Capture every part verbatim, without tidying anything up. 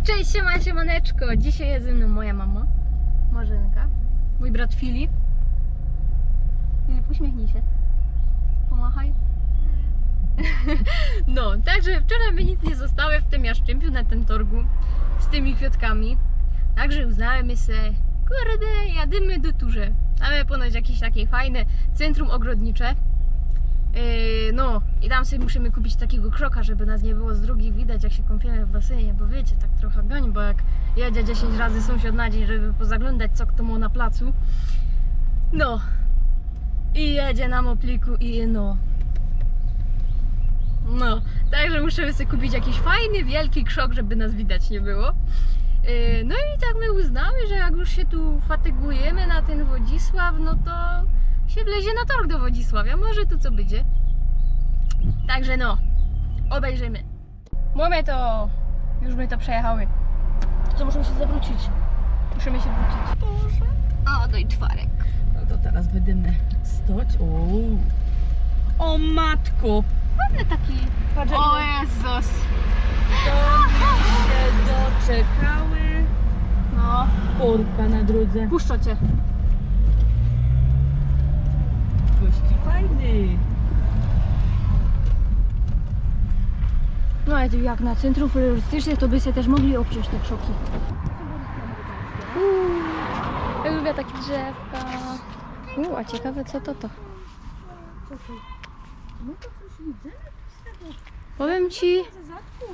Cześć, siema, siemaneczko. Dzisiej je ze mnōm moja mama, Marzenka, mōj brat Filip. Filip, uśmiechnij się. Pomachaj. No, także wczoraj my nic niy zostały w tym Jastrzębiu na tym torgu z tymi kwiatkami. Także uznały my se, kurde, jadymy do Turze. Tam je ponoć jakeś takie fajne centrum ogrodnicze. Yy, no i tam sobie musimy kupić takiego kroka, żeby nas nie było z drogi widać, jak się kąpiemy w basenie, bo wiecie, tak trochę gańba, jak jedzie dziesięć razy sąsiad na dzień, żeby pozaglądać, co kto ma na placu. No. I jedzie na mopliku i no. No, także musimy sobie kupić jakiś fajny, wielki krzok, żeby nas widać nie było. Yy, no i tak my uznały, że jak już się tu fatygujemy na ten Wodzisław, no to się wlezie na torg do Wodzisławia. Może tu co będzie. Także no, obejrzymy. Mamy to, już my to przejechały. Co, musimy się zawrócić? Musimy się wrócić. Boże. A, doj twarek. No to teraz będziemy stoć. O, o matko. Ładny taki. Patrz, o Jezus. To my się doczekały. No. Korka na drodze. Puszczę cię. Gości fajny. No ale tu jak na centrum florystyczne, to by się też mogli obciąć te krzoki. Uuu, ja lubię takie drzewka. Uuu, a ciekawe, co to to? Czekaj. No to coś widzimy z tego. Powiem ci, zazadku.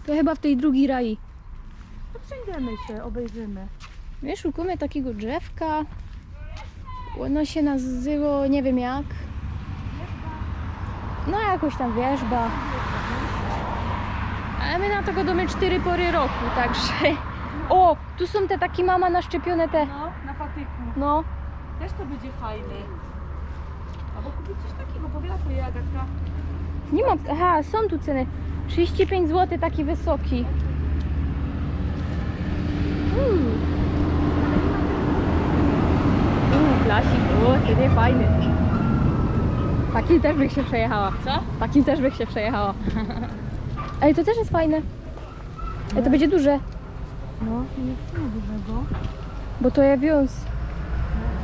To chyba w tej drugiej rai. To przejdziemy się, obejrzymy. My szukamy takiego drzewka. Ono się nazywało, nie wiem jak. No jakoś tam wierzba. Ale my na to godōmy cztery pory roku, także... O! Tu są te takie, mama, naszczepione te. No, na patyku. No. Też to będzie fajne. Albo kupić coś takiego, powiela twoja Agatka. Nie ma, aha, są tu ceny. Trzydzieści pięć złotych, taki wysoki. Uuu. Uuu, klasik, o, ten jest fajny. Takim też bych się przejechała. Co? Takim też bych się przejechała. Ej, to też jest fajne. Ej, to będzie duże. No, nie chcemy dużego. Bo to je wiązk.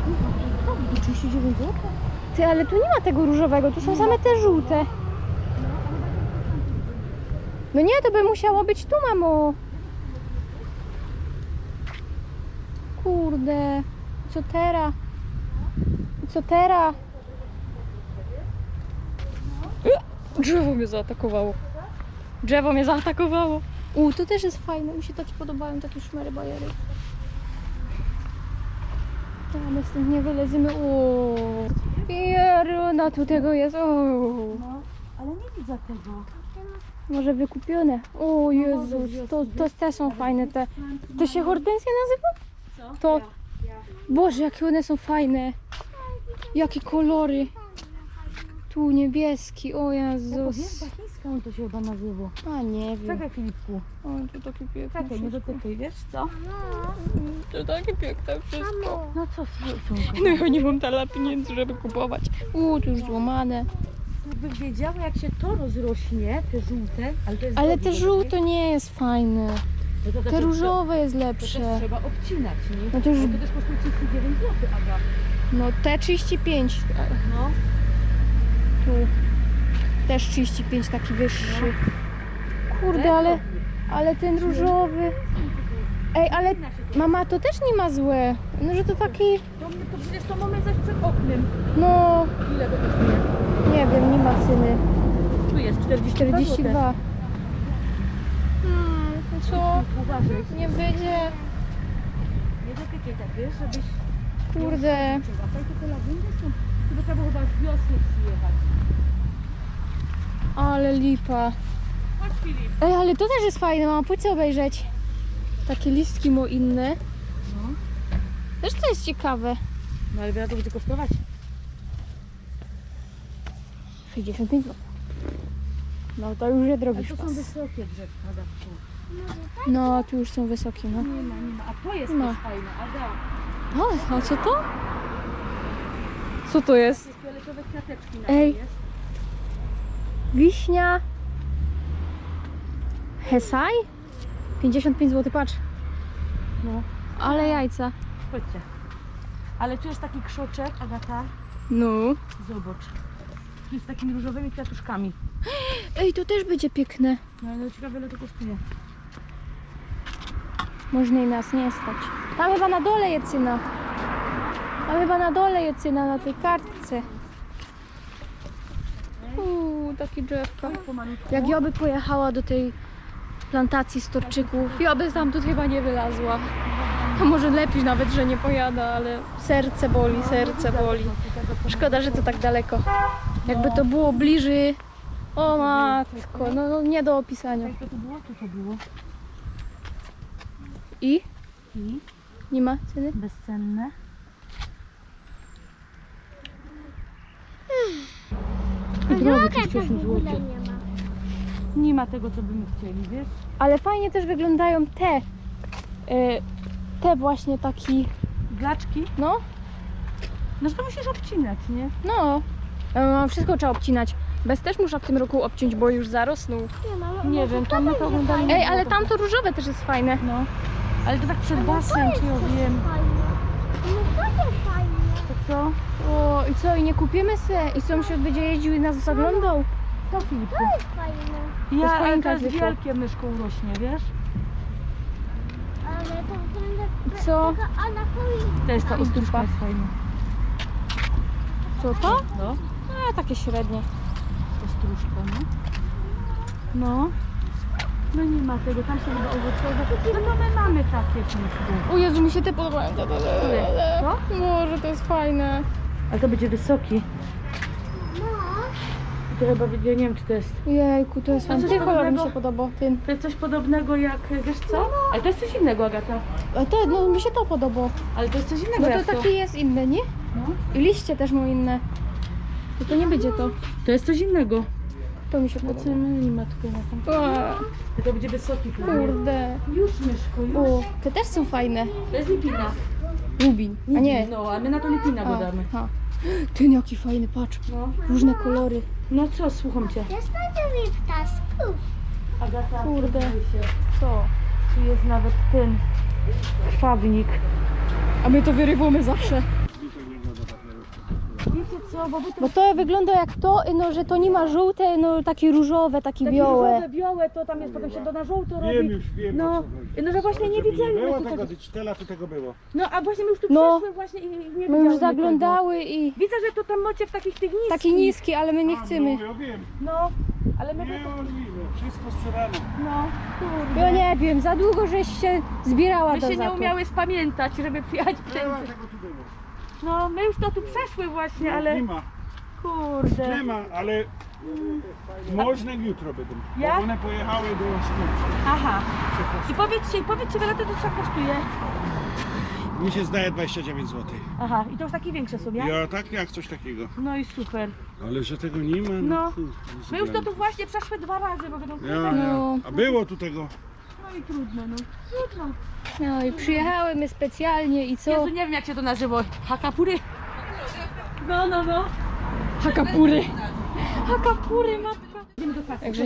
No, to jest drogi, trzydzieści dziewięć złotych. Ty, ale tu nie ma tego różowego, tu są same te żółte. No, ale tak jak to tam. No nie, to by musiało być tu, mamo. Kurde, co tera? Co tera? Drzewo mnie zaatakowało. Drzewo mnie zaatakowało. U, to też jest fajne. Mi się takie podobają, takie szmery bajery. Tam my stąd nie wylezymy. O, pieruna, tu tego jest. O. No, ale nie widzę tego. Może wykupione. O Jezus, to, to te są fajne. Te, to się hortensja nazywa? To. Boże, jakie one są fajne. Jakie kolory. Tu niebieski, o Jezus. Wielka chińska, on to się chyba nazywa. A nie wiem. Czekaj, Filipku. O, to takie piękne. Czekaj, nie dotykaj, wiesz co? To takie piękne wszystko. No co, słuchaj. No ja nie mam tyle pieniędzy, żeby kupować. U, tu już złamane. Jakby wiedziała, jak się to rozrośnie, te żółte, ale to jest... Ale te żółte nie jest fajne. No to, to, to, to, to też trzeba obcinać, nie? No to już... Ale to też kosztuje trzydzieści dziewięć złotych, Aga. No te trzydzieści pięć. No. Tu. Też trzydzieści pięć, taki wyższy. No. Kurde, ale, ale ten różowy. Ej, ale mama, to też nie ma złe. No, że to taki... To, my to przecież to mamy zaś przed oknym. No. Ile to kosztuje? Nie wiem, nie ma ceny. Tu jest czterdzieści dwa złote. Czterdzieści dwa. Hmm, co? Uważaj. Nie będzie. Nie dotykaj tak, wiesz, żebyś... Kurde. Tutaj te lawendy są. Tu by trzeba było chyba z wiosny przyjechać. Ale lipa. Chodź, Filip. Ej, ale to też jest fajne, mama, pójdź obejrzeć. Takie listki ma inne. No. Wiesz, co jest ciekawe? No ale wiele to będzie kosztować? Sześćdziesiąt pięć złotych. No to już jest drogi. Ale to są wysokie drzewka, Dawku. No, tu już są wysokie, no. Nie ma, nie ma. A to jest też fajne, Aga. O, a co to? Co to jest? Fioletowe kwiateczki na... Ej. Tym jest. Wiśnia. Hesaj? Pięćdziesiąt pięć złotych, patrz. No, Ale jajca. Chodźcie. Ale tu jest taki krzoczek, Agata. No. Zobacz. Tu jest z takimi różowymi kwiatuszkami. Ej, to też będzie piękne. No ale ciekawe, ile to kosztuje. Można i nas nie stać. Tam chyba na dole je cena. Tam chyba na dole je cena na tej kartce. Uuu, takie drzewka. Chodź pomalutku. Jak ja by pojechała do tej plantacji storczyków, ja by tam tu chyba nie wylazła. To może lepiej nawet, że nie pojadę, ale serce boli, serce boli. Szkoda, że to tak daleko. Jakby to było bliżej. O matko, no, no nie do opisania. Ej, to tu było? Tu to było. I? I Nie ma ceny? Bezcenne. Drogi trzydzieści osiem złotych. Nie ma tego, co by my chcieli, wiesz? Ale fajnie też wyglądają te. Y, te właśnie taki. Glaczki? No, No, że to musisz obcinać, nie? no. E, wszystko trzeba obcinać. Bez też muszę w tym roku obciąć, bo już zarosnął. Nie wiem, tam my to oglądali. Ej, ale tamto różowe też jest fajne. No. Ale to tak przed basen, czy ja wiem. No to jest fajne. To co? O, i co, i nie kupimy se? I sąsiad będzie jeździł i nas zaglądał? Co, Filipku? To jest fajne. Ja, ale choinka to jest zwykła. Wielkie, myszko urośnie, wiesz? Ale to wygląda Co? taka ala choinka. To jest ta I ostróżka, dupa. Jest fajna. Co to? No. A, takie średnie. Ostróżka, no. No. No nie ma tego, tam są chyba owocowe. No to my mamy takie, Filipku. O Jezu, mi się te podobają. Te, te, te, te. Co? Boże, to jest fajne. Ale to będzie wysoki. No. To chyba, ja nie wiem, czy to jest... Jejku, to jest To fajne. coś Ten kolor mi podobnego- się podobał, ten. To jest coś podobnego jak, wiesz co? Ale to jest coś innego, Agata. A to, no mi się to podobało. Ale to jest coś innego Bo jak to takie jest inne, nie? No. I liście też ma inne. To, to nie będzie to. To jest coś innego. To mi się podobało. Zobaczymy, matko, na tam. O, To będzie wysoki pewnie. kurde. Już, myszko, już. O, te też są fajne. To jest lipina. Rubin. A nie. No, a my na to lipinę A, gadamy. a. Ty, jaki fajny, patrz. No. Różne kolory. No co, słucham cię. Też będzie mi ptaszków. Agata, Kurde. przyznaj się. Co? Tu jest nawet ten krwawnik. A my to wyrywamy zawsze. Wiecie co, bo wy to... Bo to wygląda jak to, no, że to nie ma żółte, no takie różowe, takie Takie białe. Różowe, białe, to tam jest, potem się to na żółto robi. Wiem już, wiem, No. o co chodzi. No że właśnie nie Żeby widzieli było my tak tego. Od Cztela tu tego było. No a właśnie my już tu No. przeszły właśnie i nie My już widziały zaglądały i tego. Widzę, że to tam macie w takich tych niskich. takie niskie, ale my nie A, chcemy. No, ja wiem. No, ale my... Nie, możliwe. Wszystko sprzedane. No, kurde. Ja nie wiem, za długo żeś się zbierała My do się nie zakupów. Umiały spamiętać, żeby przyjechać Nie ma wszędzie. tego tu było. No, my już to tu przeszły właśnie, No, ale Nie ma. Kurde. Nie ma, ale można jutro będą. Ja? Bo one pojechały do Szkół. Aha. I powiedzcie, powiedzcie, ile to trzeba kosztuje? Mi się zdaje dwadzieścia dziewięć złotych. Aha, i to już takie większe są, ja? Ja tak jak coś takiego. No i super. Ale że tego nie ma, No. kurde, My już to tu zagrali. Właśnie przeszły dwa razy, bo będą... Ja, No. ja. A było tu tego. No i trudno, no. Trudno. No i przyjechały my specjalnie i co? Jezu, nie wiem, jak się to nazywa. Hakapury? No, no, no. Hakapury. Hakapury, matka. Także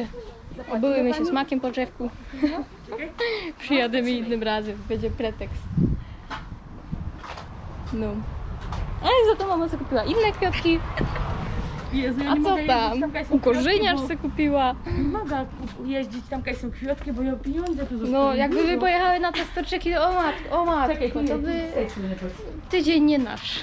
obyły my się smakiem po drzewku. Przyjademy innym razem, będzie pretekst. No. Ale za to mama sobie kupiła inne kwiatki. Jezu, ja A nie co mogę tam? Jeździć, tam są Ukorzyniarz kwiatki, se kupiła. bo... Nie mogę kup- jeździć, tam są kwiatki, bo ja pieniądze tu zostawiam. No, jakby my pojechały na te stoczyki, o matko, o matko, Czekaj, to chwilę, by chwilę, chwilę, chwilę. Tydzień nie nasz.